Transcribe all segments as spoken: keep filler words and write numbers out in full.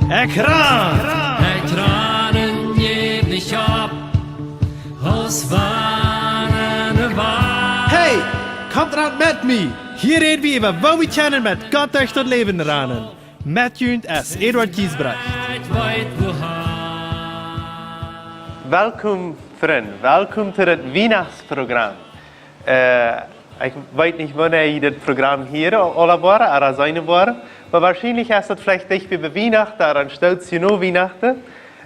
Ekj ran! Ekj ran un jäw nich opp, aus wann ne Wal. Hey, komt ran met mie! Hia räd wie äwa, woo wie kjennen met Gott derch daut Läwen ranen. Met junt es Eduard Giesbrecht. Ekj weet wohan. Welkom, Frind. Welkom to daut Wienachtsprogram. Äh, ekj weet nich, wanea jie dit Program hieren, aula woaren, ooda seenen woaren, oba woarschienlich es daut veleicht dicht bie Wienachten, ooda een Stootje no Wienachten.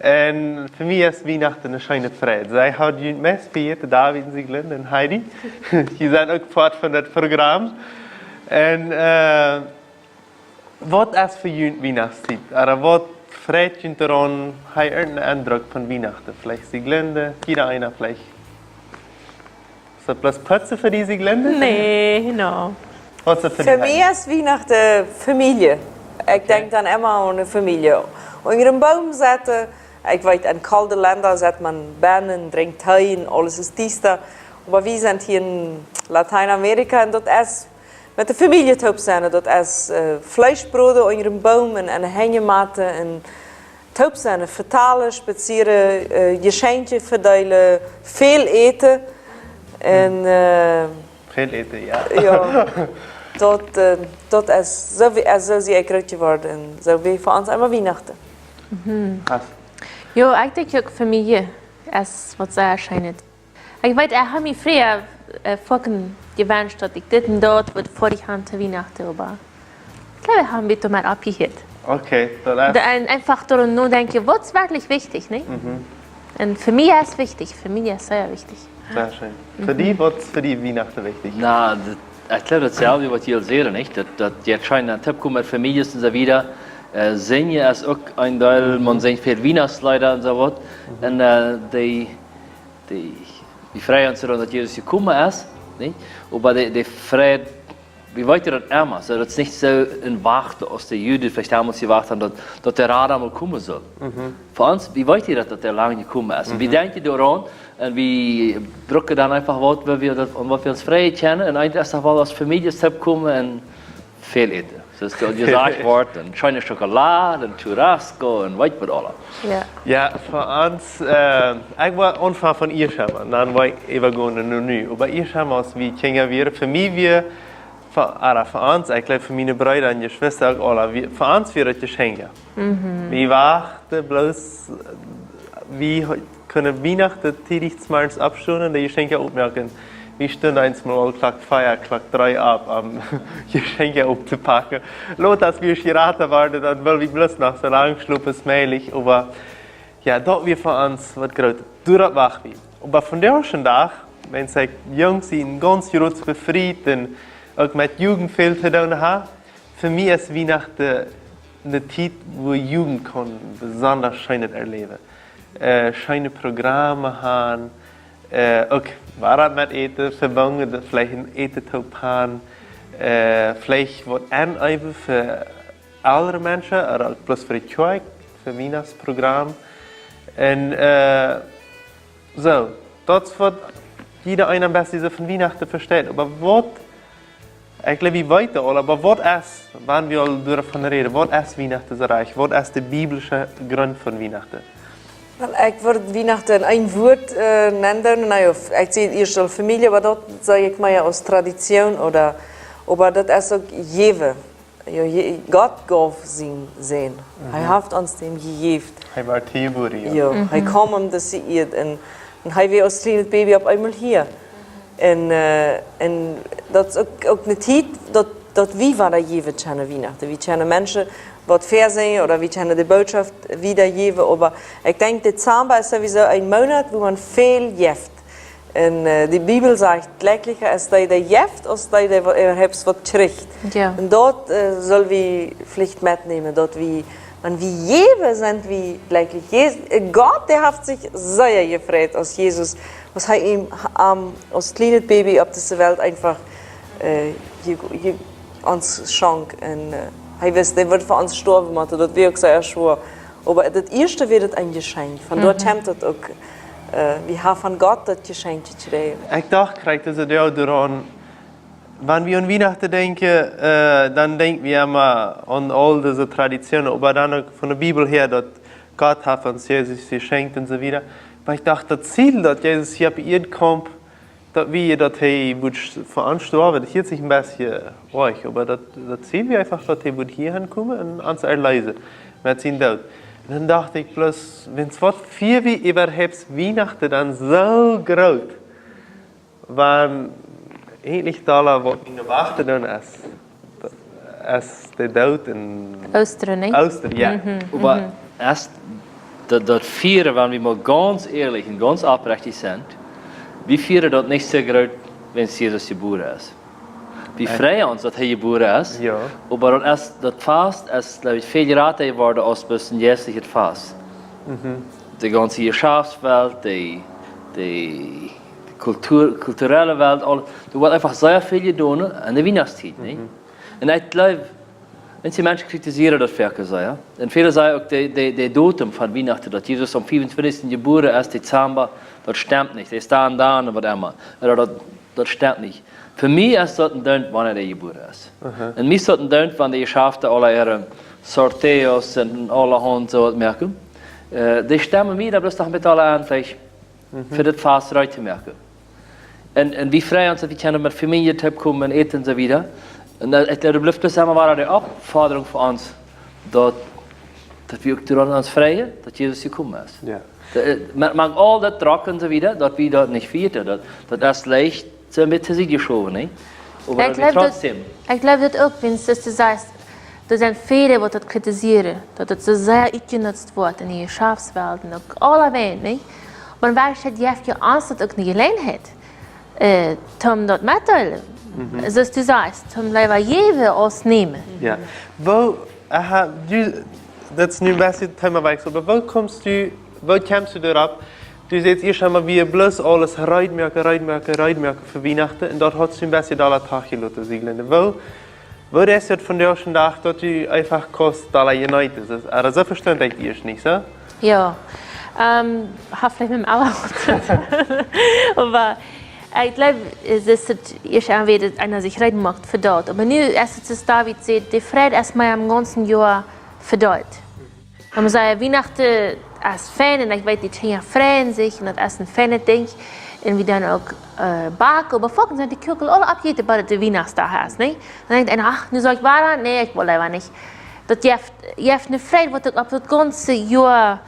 Un fa mie es Wienachten eene scheene Freid. See haben junt meist vejäten, David un Sieglinde un Heidi. Jie sent uk Poat von daut Program. Un, äh, waut es fa junt Wienachtstiet? Ooda waut freit junt doaraun? Hab jie een Endruck von Wienachten? Veleicht Sieglinde, jieda eena veleicht. Es daut bloos Putzen fa die, Sieglinde? Nä, no. Waut es daut fa die? Fa mie es Wienachten Famielje. Ekj denkj dan emma aun de Famielje. Unja dän Boom sitten, ekj weet, en kolde Lenda sitt eena bennen, drinkjt Tee un aules es diesta. Oba wie sent hia en Lateinamerika un daut es met de Famielje toop sennen, daut es, äh, Fleesch broden unja dän Boom un aun de Henj motten un toop sennen, vetalen, spazieren, äh, Jeschenkje vedeelen, väl äten. Un, äh, väl äten, jo. Jo, daut, äh, daut es soo aus, aus ekj groot jeworden un soo wia fa ons emma Wienachten. Mhm. Krass. Jo, ekj denkj uk Famielje es waut sea scheenet. Ekj weet, ekj hab mie frieha, äh, foaken jewenscht, daut ekj dit un daut wudd foadich haben to Wienachten, oba ekj jleew, wie haben doamet oppjehieet. Okay, daut es. Un eefach doaräwa nodenkjen, waut es werkjlich wichtich, nä? Mhm. Un fa mie es wichtich, fa mie es sea wichtich. Sea scheen. Fa die, waut es fa die Wienachten wichtich? Na, daut, ekj jleew, daut selwje, waut jie säden, nä? Daut, daut jie scheenet toopkomen met Famieljes un soo wieda. Äh, sinjen es uk een Deel, mhm, maun sinjt väl Wienachtsleeda un soo waut. Mhm. Un, äh, dee dee, dee Freid aun to doonen, daut Jesus jekomen es, nä? Oba dee, dee Freid, wie weeten daut emma, soo daut es nich soo een Wachten, aus de Juden veleicht domols jewacht haben, daut, daut de Rada mol komen saul. Mhm. Fa ons, wie weeten daut, daut dee lang jekomen es. Un wie, mhm, denkjen doaraun, un wie brucken dan eefach waut, wua wie daut, aun waut wie ons freien kjennen, un eefach es daut woll aus Famieljes toopkomen un väl äten. Soo aus jesajcht woat, een scheene Schokolad, een Churrasco, un weet waut aules. Jo. Jo, fa ons, äh, ekj wull aunfangen von ieescht emol, dan wull ekj äwagonen no nu. Oba ieescht emol, aus wie Kjinja wieren, fa mie wia, fa, ooda fa ons, ekj jleew fa miene Breeda un Jeschwista uk aula, wie, fa ons wia daut Jeschenkj. Mhm. Wie wachten bloos, wie ho-, kunnen Wienachten tiedich zemorjes oppstonen un de Jeschenkja oppmoaken. Wie stunden eemol aul Klock vea, Klock dree opp, om Jeschenkja opptopacken. Lot aus wie Jeschirata wieren, dan wull wie bloos noch soo lang schlopen aus mäajlich, oba jo, daut wia fa ons waut Grootet. Doa wachten wie. Oba vondoag dän Dach, wan ekj jung sie, gaunz groot befriet un uk met Jugend väl to doonen haud, fa mie es Wienachten eene Tiet, wua Jugend kaun besonda scheenet erläwen. Äh, scheene Programme haben, äh, uk wada met Äten vebungen, daut veleicht een Äten toop haben, äh, veleicht waut aunäwen fa oolre Menschen, ooda uk bloos fa de Kjoakj, fa Wienachtsprogramm. Un, äh, soo, daut es waut jieda eena een bät soo von Wienachten vesteit. Oba waut Ekj jleew, wie weeten aul, oba waut es, wan wie aul doavon räden, waut es Wienachten soo rajcht? Waut es de biblische Grunt von Wienachten? Well, ekj wudd Wienachten en een Wuat, äh, nennen, na jo, ekj saj ieescht aul Famielje, oba daut saj ekj mea aus Tradition, ooda, oba daut es uk jäwen. Jo, je-, Gott jeef sienen Sän. Hee haft ons dän jejäft. Hee wort hia jebuaren, jo. Jo, hee kjeem om dise Ieed un, un hee wia aus kjlienet Baby opp eemol hia. Un, äh, un daut es uk, uk eene Tiet, daut, daut wie wada jäwen kjennen Wienachten. Wie kjennen Menschen waut väasajen ooda wie kjennen de Bootschoft wiedajäwen. Oba ekj denkj, Dezamba es sowieso een Moonat, wua maun väl jeft. Un, äh, de Bibel sajcht, jlekjlicha es dee, dee jeft, aus dee, dee wa-, äwahaupt waut kjricht. Jo. Un daut, äh, sell wie veleicht metnämen, daut wie, wan wie jäwen, sent wie jlekjlich. Jes-, äh, Gott, dee haft sikj sea jefreit, aus Jesus, aus hee am, am aus kjlienet Baby opp dise Welt eefach, äh, je-, je-, ons schonk. Un, äh, hee wist, hee wudd fa ons stoawen, oba daut wia uk sea schwoa. Oba daut ieeschte wia daut een Jeschenkj. Von doa kjemt daut uk, äh, wie haben von Gott daut Jeschenkj jekjräajen. Ekj docht, kjrieech daut jo doaraun, Wan wie aun Wienachten denkjen, äh, dan denkj wie emma aun aul dise Traditionen, oba dan uk von de Bibel häa, daut Gott haft ons Jesus jeschenkt un soo wieda. Oba ekj docht, daut Ziel, daut Jesus hia opp de Ieed kjeem, daut wie, daut hee wudd fa ons stoawen, daut hieet sikj een bät oajch, oba daut, daut Ziel wia eefach, daut hee wudd hia hankomen un ons erleesen met sienen Doot. Un dan docht ekj bloos, wan, waut fieren wie äwahaupt Wienachten dan soo groot, wan eejentlich daut, waut wie nu wachten doonen, es, es de Doot un Oostren, nä? Oostren, jo. Mhm, oba mhm. Es daut, daut fieren, wan wie mol gaunz ierlich un gaunz oprechtich sent, wie fieren daut nich soo groot, wan Jesus jebuaren es. Wie Echt? Freien ons, daut hee jebuaren es. Jo. Oba daut es, daut Fast es, jleew ekj, väl jrata jeworden aus bloos een jeistlichet Fast. Mhm. De gaunze Jeschaftswelt, de, de, de Kultur, kulturelle Welt, aul, doa woat eefach sea väl jedonen aun de Wienachtstiet, nä? Mhm. Un ekj jleew, eenje Menschen kritisieren daut foaken sea, jo. Un väle sajen uk, de, de, de Datum von Wienachten, daut Jesus aum fiefuntwintichsten jebuaren es, Dezamba, daut stemt nich. Dee es dan, dan un waut emma. Ooda daut, daut stemt nich. Fa mie es daut een Dunt, wanea hee jebuaren es. Aha. Un mie es daut een Dunt, wan de Jeschaften aule äare sorteos un aulahaunt soo waut moaken. Äh, dee stemmen mie dan bloos noch met aule aun, veleicht Mhm. fa daut Fast reed to moaken. Un, un wie freien ons, daut wie kjennen met Famielje toopkomen un äten un soo wieda. Un daut, ekj jleew, daut blift bloos emma wada de Oppfodrunk fa ons, daut, daut wie uk doaraun ons freien, daut Jesus jekomen es. Jo. Daut, äh, met, met aul daut Drock un soo wieda, daut wie daut nich fieren, daut, daut es leicht soo een bät to Sied jeschowen, nä? Oba Jo, ekj daut wie jleew daut, trotzdäm ekj jleew daut uk, wan du sajchst, doa sent väle, waut daut kritisieren, daut daut soo sea utjenutzt woat en de Jeschaftswelt un uk aulawäajen, nä? Oba en Woarheit jeft je ons daut uk ne Jeläajenheit, äh, toom daut metdeelen. Mhm. Soo aus du sajchst, toom leewa jäwen aus nämen. Jo. Woo, aha, du, daut es nu een bät Themawajchsel, oba woo kjemst du, woo kjemst du doaropp? Du sajchst ieescht emol, wie bloos aules reed moaken, reed moaken, reed moaken fa Wienachten un daut haft sikj een bät doa trigj jeloten, Sieglinde. Woo, woo es daut vondoag dän Dach, daut du eefach kaust doa jeneeten? Daut, ah, daut vestunt ekj ieescht nich, soo? Jo. Ähm, haft veleicht met däm Ella waut to doonen. Oba ekj jleew, daut es daut ieeschte, daut eena sikj reed moakt fa daut. Oba nu es daut, soo aus David sajcht, de Freid es mie em gaunzen Joa vedeelt. Wan wie sajen, Wienachten es fein un ekj weet, de Kjinja freien sikj un daut es een feinet Dinkj. Un wie dan uk, äh, backen, oba foaken sent de Kuakjen aule oppjejäten, bat de Wienachtsdach es, nä? Dan denkjt eena, ach, nu saul ekj wada? Nä, ekj well leewa nich. Daut jeft, jeft ne Freid, waut uk opp daut gaunze Joa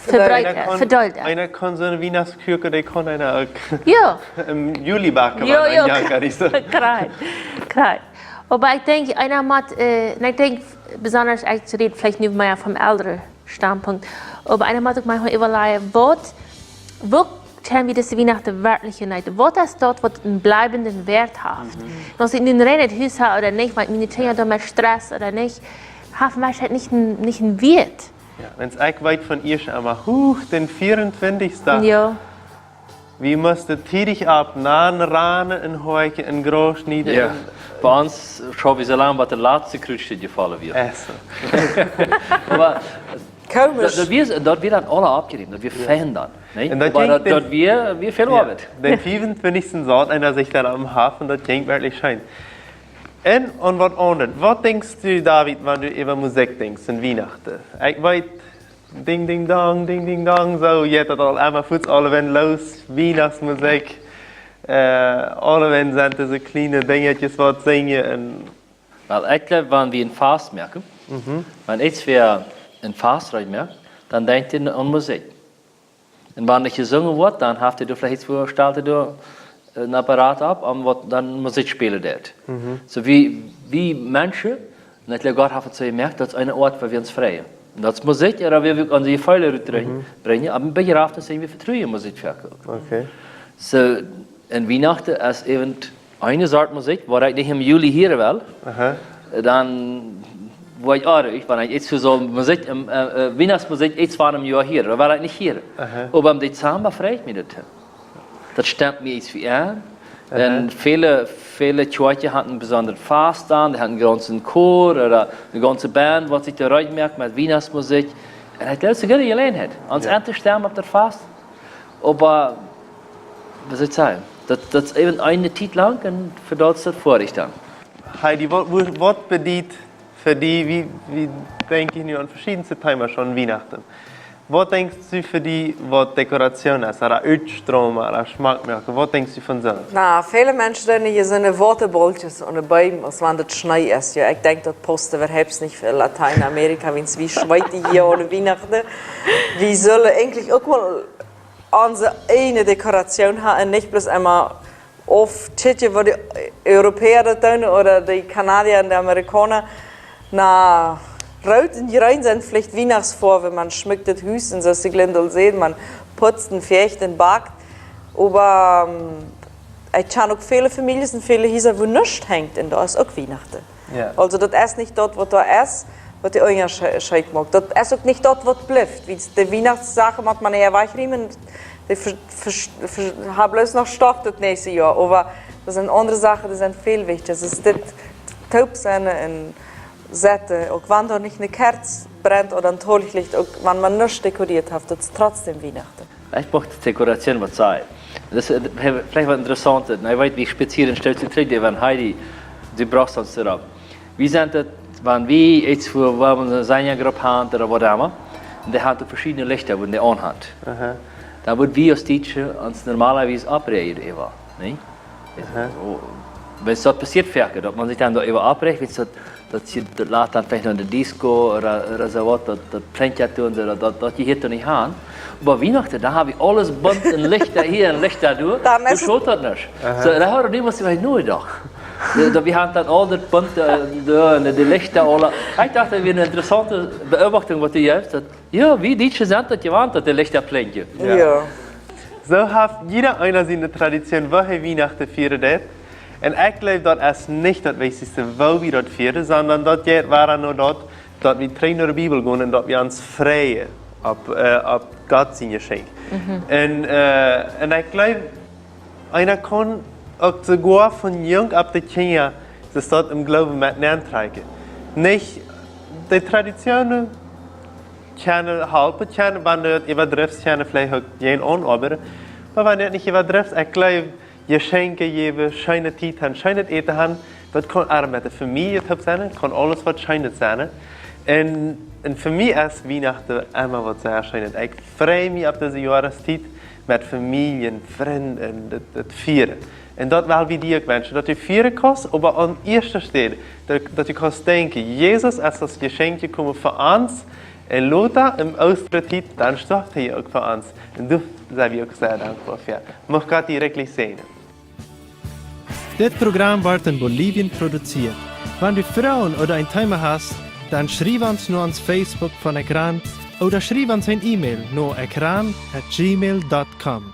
Vedeelt, vedeelt, äh, kaun, vedeelt, äh. Eena kaun soone Wienachtskuaken, dee kaun eena uk Jo. em Juli backen, Jo, wan jo, eena jankat es. Krakjt, krakjt. Oba ekj denkj, eena mott, äh, un ekj denkj besonda, ekj räd veleicht nu mea vom elren Standpunkt, oba eena mott uk maunchmol äwalajen, waut, woo kjenn wie dise Wienachten werkjlich jeneeten? Waut es daut, waut een bliewen Wieet haft? Mhm. Un aus ekj nu een reinet Hus hab ooda nich, wan miene Kjinja doa met Stress ooda nich, haft veleicht nich een, nich een Wieet. Jo, wan ekj weet von ieescht emol, huch, dän vieauntwintichsten. Jo. Wie musten tiedich opp, no rannen un hoakjen un Graus schnieden. Jo. Un bie ons schauft wie soo lang, bat de latste Krutsch jefollen wia. Ach soo. Oba Komisch. Daut, daut wia, daut wia dan aula oppjerämt, daut wia Jo. fein dan, nä? Un daut Oba jinkj daut, dän daut wia, wia väl Jo. Oabeit. Dän vieauntwintichsten saut eena sikj dan aum Hoff un daut jinkj werkjlich scheen. Un, un waut aundret. Waut denkjst du, David, wan du äwa Musikj denkjst en Wienachten? Ekj weet, Ding, ding, dong, ding, ding, dong, soo jeit daut aul emma fuaz, aulawäajen loos, Wienachtsmusikj, äh, aulawäajen sent dise kjliene Dinjasch waut sinjen un Well, ekj jleew, wan wie een Fast moaken, Mhm. wan eena een Fast reed moakt, dan denkjt eena aun Musikj. Un wan nich jesungen woat, dan haft eena veleicht wua, stalt eena doa, äh, een Apparat opp, om waut dan Musikj spälen deit. Mhm. Soo wie, wie Menschen, un ekj jleew, Gott haft et soo jemoakt, daut es eene Oat, woo wie ons freien. Un daut es Musikj, doa wua wie onse Jefeelen rut brinjen, Mhm. brinjen, oba bie Bejrafnisse sent wie vetruen Musikj foaken. Okay. Soo, un Wienachten es äwent eene Sort Musikj, waut ekj nich em Juli hieren well, Aha. dan woa ekj oajch, wan ekj ieescht soo Musikj, ähm, äh, äh, Wienachtsmusikj ieescht wan em Joa hia, dan well ekj nich hieren. Aha. Oba em Dezamba frei ekj mie doatoo. Daut stemt mie ieescht wada aun. Aha. Un väle, väle Kjoakjen haben een besondret Fast dan, dee haben een gaunzen Chor ooda eene gaunze Band, waut sikj doa reed moakt met Wienachtsmusikj. Un daut es eene goode Jeläajenheit, ons Jo. aun to stemmen opp daut Fast. Oba, waut saul ekj sajen? Daut, daut es eefach eene Tiet lang un fa daut es daut foadich dan. Heidi, waut, waut, waut bediet fa die, wie, wie denkj nu aun veschiedne Themas aun Wienachten. Waut denkjst du fa die, waut Dekoration es, ooda Utstroomen, ooda Schmack moaken? Waut denkjst du von soo? Na, väle Menschen doonen hia soone Wotabolkjes aun de Beem, aus wan daut Schnee es. Jo, ekj denkj, daut pausst äwahaupt nich fa Lateinamerika, wiels wie schweeten hia aule Wienachten. Wie sellen eejentlich uk mol onse eejne Dekoration haben un nich bloos emol aufkjikjen, waut de Europäa daut doonen, ooda de Kanadier un de Amerikaner. Na, root un jreen sent veleicht Wienachtsfoawen, maun schmuckt daut Hus un soo aus de Glindel sajcht, maun putzt un fieecht un backt. Oba, ähm, ekj kjan uk väle Famieljes un väle Hiesa, wua nuscht henjt un doa es uk Wienachten. Jo. Aulsoo, daut es nich daut, waut doa es, waut dän Unjascheet moakt. Daut es uk nich daut, waut blift. Wiels de Wienachtssachen mott maun hia wajchriemen, dee ver-, ver-, ver-, haben bloos noch Stoff daut näakjste Joa. Oba doa sent aundre Sachen, dee sent väl wichtja. Daut es dit toop sennen un sitten, uk wan doa nich eene Kjarz brent ooda een Tolchlicht, uk wan maun nuscht dekorieet haft, daut es trotzdäm Wienachten. Ekj mucht de Dekoration waut sajen. Daut es, äh, veleicht waut Interessauntet. Na, ekj weet, wie spazieren een Stootje trigj, dee wan Heidi, du brochst ons doaropp. Wie sent daut, wan wie eent fa, wua wie eene Senjagrupp haben ooda waut emma, un dee haben veschiedne Lichta, waut dee aun haben. Aha. Dan wudd wie aus Dietsche ons normalerwies oppräajen doaräwa, nä? Aha. Soo, wiels daut passieet foaken, daut maun sikj dan doaräwa oppräacht, wiels daut, daut jie, daut lat dan veleicht no de Disco ooda, ooda soo waut, daut, daut Plenja doonen, soo, daut, daut, daut jie hia doa nich haben. Oba Wienachten, dan hab wie aules bunt un Lichta hia un Lichta doa. Dan es daut, daut nich. Aha. Soo, doa haud wie niemols äwa nojedocht. Daut, daut wie haben dan aul daut bunte, äh, doa, de, de Lichta aula. Ekj docht, daut wia eene interessaunte Beobachtunk, waut du jeefst, daut Jo, wie Dietsche sent daut jewant, daut de Lichta plenjen. Jo. Jo. Soo haft jieda eena siene Tradition, woo hee Wienachten fieren deit. Un ekj jleew, daut es nich daut Wichtichste, woo wie daut fieren, sonda daut jeit wada no daut, daut wie trigj no de Bibel gonen un daut wie ons freien opp, äh, opp Gott sien Jeschenkj. Mhm. Un, äh, un ekj jleew, eena kaun uk soogoa von jung opp de Kjinja, see daut em Gloowen met nentrakjen. Nich de Traditionen kjennen halpen, kjennen, wan du daut äwadrifst, kjennen veleicht uk jäajen aun oabeiden. Oba wan du daut nich äwadrifst, ekj jleew, Jeschenkje jäwen, scheene Tiet haben, scheenet Äten haben, daut kaun uk met de Famielje toop sennen, kaun aules waut Scheenet sennen. Un, un fa mie es Wienachten emma waut sea Scheenet. Ekj frei mie opp dise Joarestiet met Famielje, Frind un daut, daut Fieren. Un daut well wie die uk wenschen, daut du fieren kaust, oba aun ieeschte Städ, daut, daut du kaust denkjen, Jesus es aus Jeschenkj jekomen fa ons, un lota em Oostren Tiet, dan storf hee uk fa ons. Un doa sent wie uk sea dankboa fa. Mucht Gott die rikjlich säajnen. Dit Program woat en Bolivien produzieet. Wan du Froagen ooda een Thema hast, dan schriew ons no ons Facebook von Ekran ooda schriew ons een E-Mail no ekran at gmail dot com.